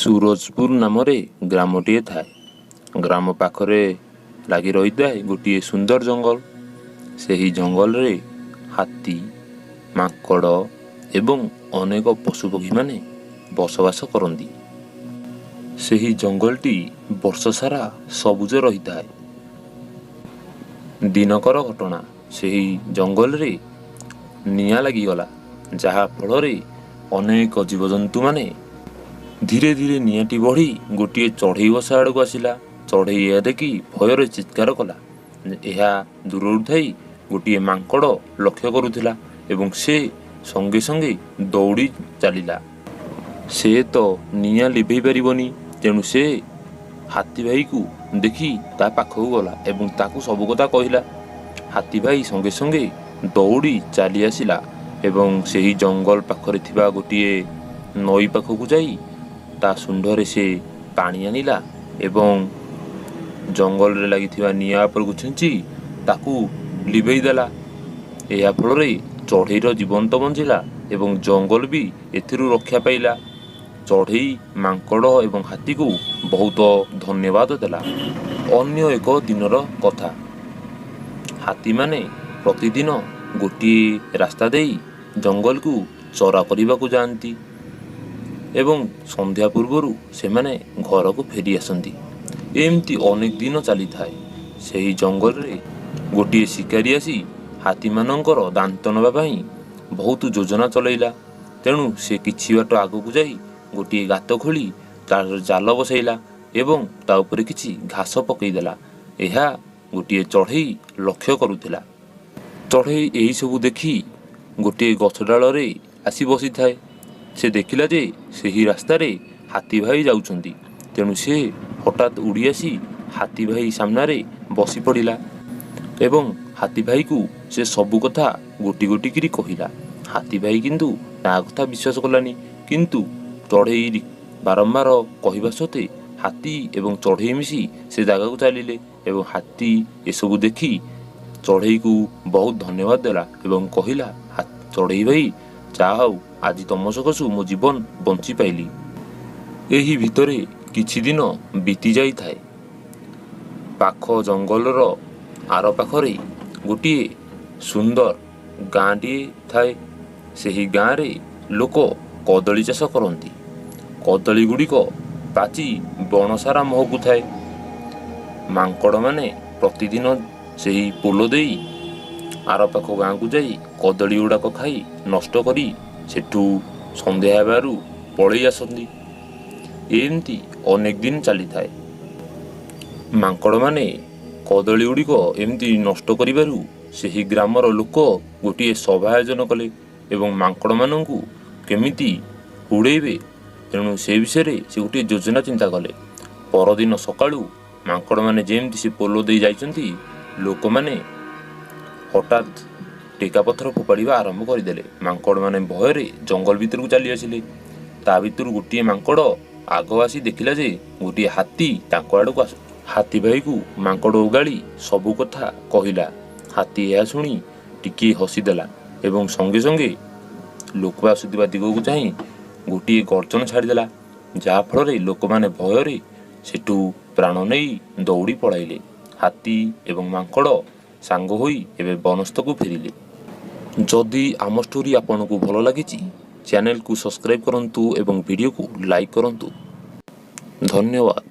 ସୁରଜପୁର ନାମରେ ଗ୍ରାମଟିଏ ଥାଏ। ଗ୍ରାମ ପାଖରେ ଲାଗି ରହିଥାଏ ଗୋଟିଏ ସୁନ୍ଦର ଜଙ୍ଗଲ। ସେହି ଜଙ୍ଗଲରେ ହାତୀ, ମାଙ୍କଡ଼ ଏବଂ ଅନେକ ପଶୁପକ୍ଷୀମାନେ ବସବାସ କରନ୍ତି। ସେହି ଜଙ୍ଗଲଟି ବର୍ଷ ସାରା ସବୁଜ ରହିଥାଏ। ଦିନକର ଘଟଣା, ସେହି ଜଙ୍ଗଲରେ ନିଆଁ ଲାଗିଗଲା, ଯାହା ଫଳରେ ଅନେକ ଜୀବଜନ୍ତୁମାନେ ଧୀରେ ଧୀରେ ନିଆଁଟି ବଢ଼ି ଗୋଟିଏ ଚଢ଼େଇ ବସା ଆଡ଼କୁ ଆସିଲା। ଚଢ଼େଇ ଏହା ଦେଖି ଭୟରେ ଚିତ୍କାର କଲା। ଏହା ଦୂରରୁ ଥାଇ ଗୋଟିଏ ମାଙ୍କଡ଼ ଲକ୍ଷ୍ୟ କରୁଥିଲା ଏବଂ ସେ ସଙ୍ଗେ ସଙ୍ଗେ ଦୌଡ଼ି ଚାଲିଲା। ସେ ତ ନିଆଁ ଲିଭେଇ ପାରିବନି, ତେଣୁ ସେ ହାତୀ ଭାଇକୁ ଦେଖି ତା ପାଖକୁ ଗଲା ଏବଂ ତାକୁ ସବୁ କଥା କହିଲା। ହାତୀ ଭାଇ ସଙ୍ଗେ ସଙ୍ଗେ ଦୌଡ଼ି ଚାଲି ଆସିଲା ଏବଂ ସେହି ଜଙ୍ଗଲ ପାଖରେ ଥିବା ଗୋଟିଏ ନଈ ପାଖକୁ ଯାଇ ତା ଶୁଣ୍ଢରେ ସେ ପାଣି ଆଣିଲା ଏବଂ ଜଙ୍ଗଲରେ ଲାଗିଥିବା ନିଆଁ ଉପରକୁ ଛିଞ୍ଚି ତାକୁ ଲିଭେଇ ଦେଲା। ଏହା ଫଳରେ ଚଢ଼େଇର ଜୀବନ ତ ବଞ୍ଚିଲା ଏବଂ ଜଙ୍ଗଲ ବି ଏଥିରୁ ରକ୍ଷା ପାଇଲା। ଚଢ଼େଇ ମାଙ୍କଡ଼ ଏବଂ ହାତୀକୁ ବହୁତ ଧନ୍ୟବାଦ ଦେଲା। ଅନ୍ୟ ଏକ ଦିନର କଥା, ହାତୀମାନେ ପ୍ରତିଦିନ ଗୋଟିଏ ରାସ୍ତା ଦେଇ ଜଙ୍ଗଲକୁ ଚରା କରିବାକୁ ଯାଆନ୍ତି ଏବଂ ସନ୍ଧ୍ୟା ପୂର୍ବରୁ ସେମାନେ ଘରକୁ ଫେରି ଆସନ୍ତି। ଏମିତି ଅନେକ ଦିନ ଚାଲିଥାଏ। ସେହି ଜଙ୍ଗଲରେ ଗୋଟିଏ ଶିକାରୀ ଆସି ହାତୀମାନଙ୍କର ଦାନ୍ତ ନେବା ପାଇଁ ବହୁତ ଯୋଜନା ଚଲେଇଲା। ତେଣୁ ସେ କିଛି ବାଟ ଆଗକୁ ଯାଇ ଗୋଟିଏ ଗାତ ଖୋଳି ତାର ଜାଲ ବସାଇଲା ଏବଂ ତା ଉପରେ କିଛି ଘାସ ପକାଇଦେଲା। ଏହା ଗୋଟିଏ ଚଢ଼େଇ ଲକ୍ଷ୍ୟ କରୁଥିଲା। ଚଢ଼େଇ ଏହିସବୁ ଦେଖି ଗୋଟିଏ ଗଛ ଡାଳରେ ଆସି ବସିଥାଏ। ସେ ଦେଖିଲା ଯେ ସେହି ରାସ୍ତାରେ ହାତୀ ଭାଇ ଯାଉଛନ୍ତି। ତେଣୁ ସେ ହଠାତ୍ ଉଡ଼ି ଆସି ହାତୀ ଭାଇ ସାମ୍ନାରେ ବସି ପଡ଼ିଲା ଏବଂ ହାତୀ ଭାଇକୁ ସେ ସବୁ କଥା ଗୋଟି ଗୋଟି କରି କହିଲା। ହାତୀ ଭାଇ କିନ୍ତୁ ତା କଥା ବିଶ୍ୱାସ କଲାନି, କିନ୍ତୁ ଚଢ଼େଇ ବାରମ୍ବାର କହିବା ସତ୍ତ୍ୱେ ହାତୀ ଏବଂ ଚଢ଼େଇ ମିଶି ସେ ଜାଗାକୁ ଚାଲିଲେ ଏବଂ ହାତୀ ଏସବୁ ଦେଖି ଚଢ଼େଇକୁ ବହୁତ ଧନ୍ୟବାଦ ଦେଲା ଏବଂ କହିଲା, ଚଢ଼େଇ ଭାଇ, ଯାହା ହଉ ଆଜି ତମ ସକାଶୁ ମୋ ଜୀବନ ବଞ୍ଚି ପାଇଲି। ଏହି ଭିତରେ କିଛି ଦିନ ବିତି ଯାଇଥାଏ। ପାଖ ଜଙ୍ଗଲର ଆର ପାଖରେ ଗୋଟିଏ ସୁନ୍ଦର ଗାଁଟିଏ ଥାଏ। ସେହି ଗାଁରେ ଲୋକ କଦଳୀ ଚାଷ କରନ୍ତି। କଦଳୀ ଗୁଡ଼ିକ ପାଚି ବଣ ସାରା ମହକୁଥାଏ। ମାଙ୍କଡ଼ମାନେ ପ୍ରତିଦିନ ସେହି ପୋଲ ଦେଇ ଆର ପାଖ ଗାଁକୁ ଯାଇ କଦଳୀ ଗୁଡ଼ାକ ଖାଇ ନଷ୍ଟ କରି ସେଠୁ ସନ୍ଧ୍ୟା ହେବାରୁ ପଳେଇ ଆସନ୍ତି। ଏମିତି ଅନେକ ଦିନ ଚାଲିଥାଏ। ମାଙ୍କଡ଼ମାନେ କଦଳୀ ଗୁଡ଼ିକ ଏମିତି ନଷ୍ଟ କରିବାରୁ ସେହି ଗ୍ରାମର ଲୋକ ଗୋଟିଏ ସଭା ଆୟୋଜନ କଲେ ଏବଂ ମାଙ୍କଡ଼ମାନଙ୍କୁ କେମିତି ଉଡ଼େଇବେ ତେଣୁ ସେ ବିଷୟରେ ସେ ଗୋଟିଏ ଯୋଜନା ଚିନ୍ତା କଲେ। ପରଦିନ ସକାଳୁ ମାଙ୍କଡ଼ମାନେ ଯେମିତି ସେ ପୋଲ ଦେଇ ଯାଇଛନ୍ତି, ଲୋକମାନେ ହଠାତ୍ ଟେକା ପଥର ଫୋପାଡ଼ିବା ଆରମ୍ଭ କରିଦେଲେ। ମାଙ୍କଡ଼ମାନେ ଭୟରେ ଜଙ୍ଗଲ ଭିତରକୁ ଚାଲି ଆସିଲେ। ତା ଭିତରୁ ଗୋଟିଏ ମାଙ୍କଡ଼ ଆଗ ଆସି ଦେଖିଲା ଯେ ଗୋଟିଏ ହାତୀ ତାଙ୍କ ଆଡ଼କୁ ଆସୁ। ହାତୀ ଭାଇକୁ ମାଙ୍କଡ଼ ଓଗାଳି ସବୁ କଥା କହିଲା। ହାତୀ ଏହା ଶୁଣି ଟିକିଏ ହସିଦେଲା ଏବଂ ସଙ୍ଗେ ସଙ୍ଗେ ଲୋକ ଆସୁଥିବା ଦିଗକୁ ଚାହିଁ ଗୋଟିଏ ଗର୍ଜନ ଛାଡ଼ିଦେଲା, ଯାହାଫଳରେ ଲୋକମାନେ ଭୟରେ ସେଠୁ ପ୍ରାଣ ନେଇ ଦୌଡ଼ି ପଳାଇଲେ। ହାତୀ ଏବଂ ମାଙ୍କଡ଼ ସାଙ୍ଗ ହୋଇ ଏବେ ବନସ୍ତକୁ ଫେରିଲେ। ଯଦି ଆମ ଷ୍ଟୋରି ଆପଣଙ୍କୁ ଭଲ ଲାଗିଛି, ଚ୍ୟାନେଲକୁ ସବସ୍କ୍ରାଇବ୍ କରନ୍ତୁ ଏବଂ ଭିଡ଼ିଓକୁ ଲାଇକ୍ କରନ୍ତୁ। ଧନ୍ୟବାଦ।